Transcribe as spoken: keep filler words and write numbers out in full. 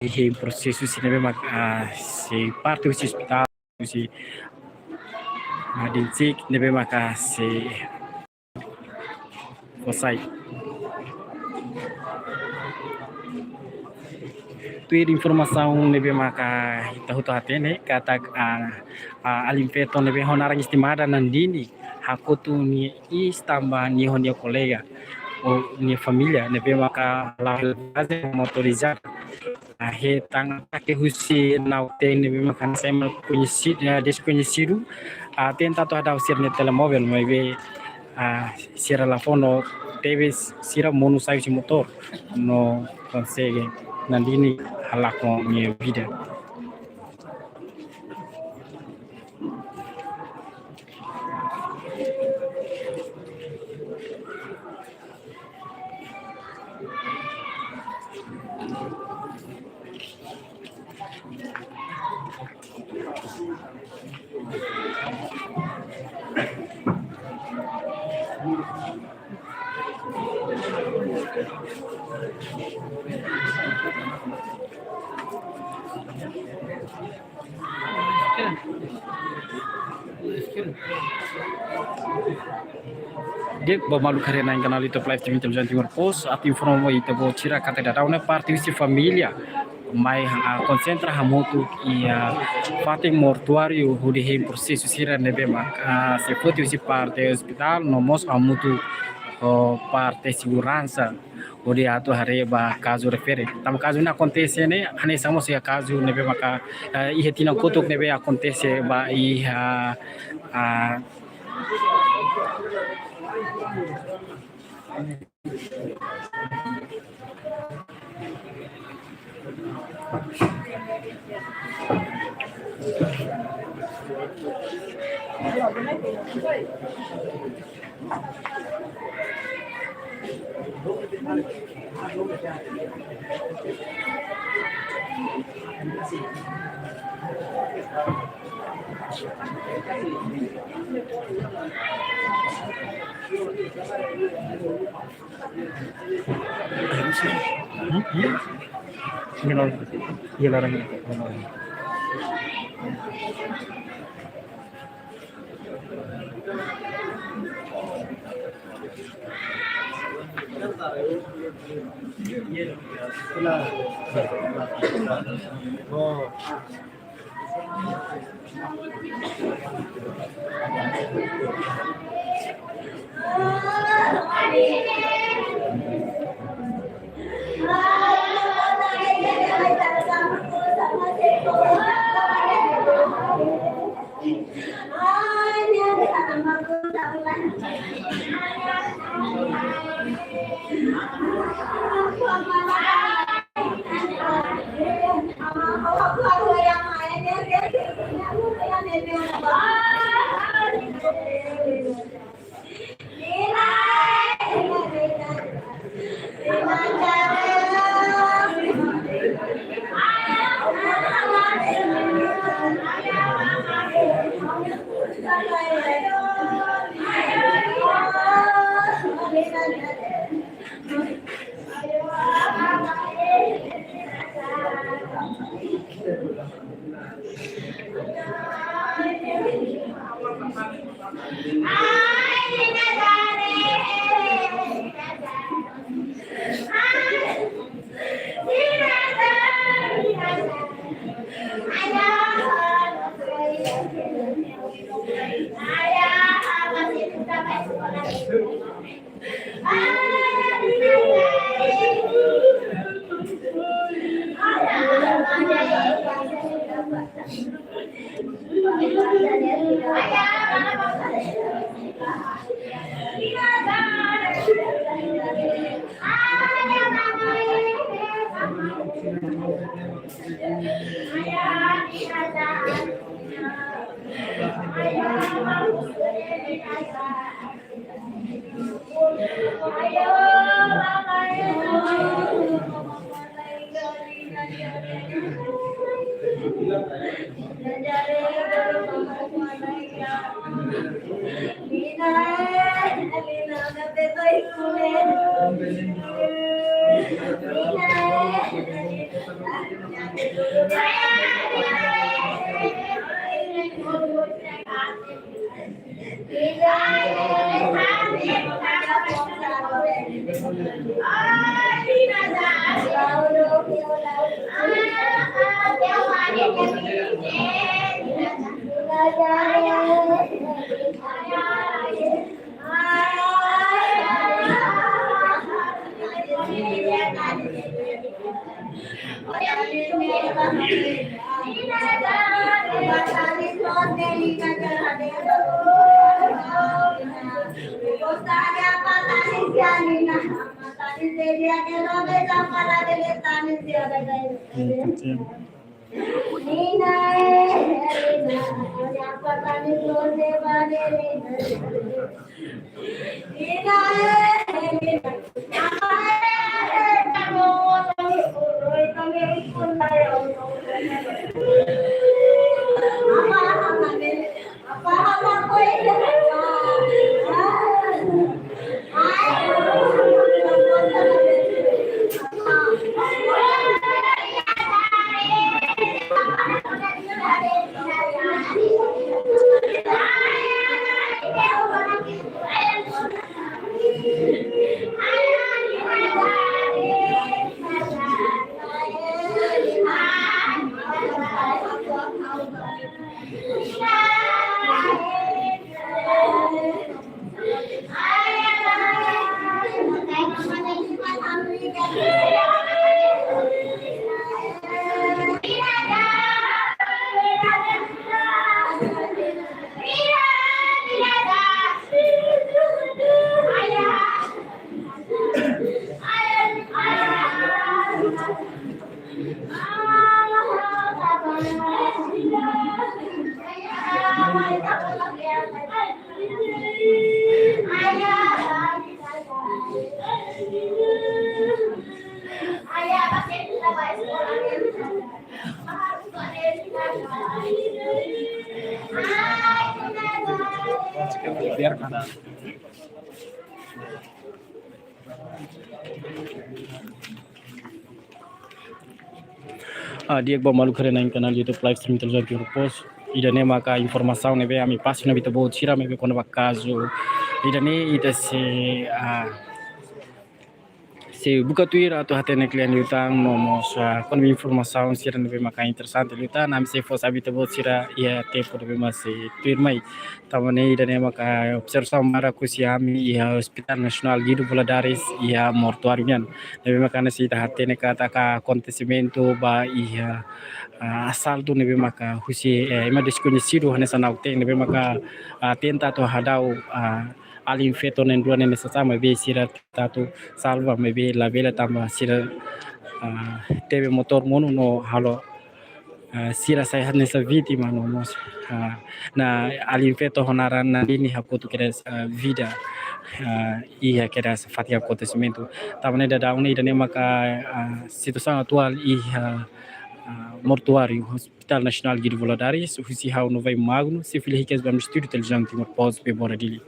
iha prosesu sira ne'ebé maka, ah, sei parte husi ospitál, husi, ah, dinsik ne'ebé maka sei fó sai. Tuir informasaun ne'ebé maka ita hotu hatene katak, ah, ah, alin feto ne'ebé ho naran estimada Nandini hakotu nia iis tanba nia ho nia kolega ou nia família ne'ebé maka la'o viajen motorizadu. Ah, hetan atake husi na'ok-teen ne'ebé maka hanesan ema koñesidu, ah, deskoñesidu, ah, tenta atu hadau sira-nia telemovel, maibé, ah, sira la fó no tebes sira monu sai husi motór no konsege Nandini halakon nia vida. Di'ak, ba maluk haree-na'in kanál YouTube Live T V Televizaun Timor Post, atu informa ba ita-boot sira katak daudaun ne'e parte husi família mai, ah, konsentra hamutuk iha, ah, fatin mortuáriu hodi hein prosesu sira ne'ebé maka, ah, sei foti husi parte ospitál, no mós hamutuk ho parte seguransa hodi atu haree ba kazu refere. Tanba kazu ne'e akontese ne'e hanesan mós iha kazu ne'ebé maka, eh, iha tinan kotuk ne'ebé akontese ba iha, ah, Ah, di'ak, ba maluk sira na'in kanál YouTube live stream Televizaun Timor Post. Ida-ne'e maka informasaun ne'ebé ami pasa ona ba ita-boot sira, maibé kona-ba kazu ida-ne'e, ita sei, ah, sei buka tuir atu hatene kle'an liután, no mós, ah, kona-ba informasaun sira ne'ebé maka interesante liután, ami sei fó sai ba ita-boot sira iha tempu ne'ebé mak sei tuirmai. Tanba ne'e ida-ne'e maka observasaun barak husi ami iha Hospital Nasionál Guido Valadares iha mortuáriu nian. Ne'ebé maka ne'e sei ita hatene katak akontesimentu ba iha, ah, asaltu ne'ebé maka husi, eh, ema deskoñesidu hanesan na'ok-teen ne'ebé maka, ah, tenta atu hadau, ah, alin feto na'in-rua ne'e sasán, maibé sira tenta atu salva, maibé labele tanba sira, ah, tebe motór monu no halo, ah, sira sai hanesan vítima no mós, ah, na alin feto ho naran Nandini hakotu kedas, ah, vida, ah, iha kedas fatin akontesimentu. Tanba ne'e daudaun ne'e ida-ne'e maka, ah, situasaun atuál iha, ah, mortuáriu Hospital Nasionál Guido Valadares, husi ha'u Novai Magno, sei fila hikas ba ami estúdiu Televizaun Timor Post, Bebora Dili.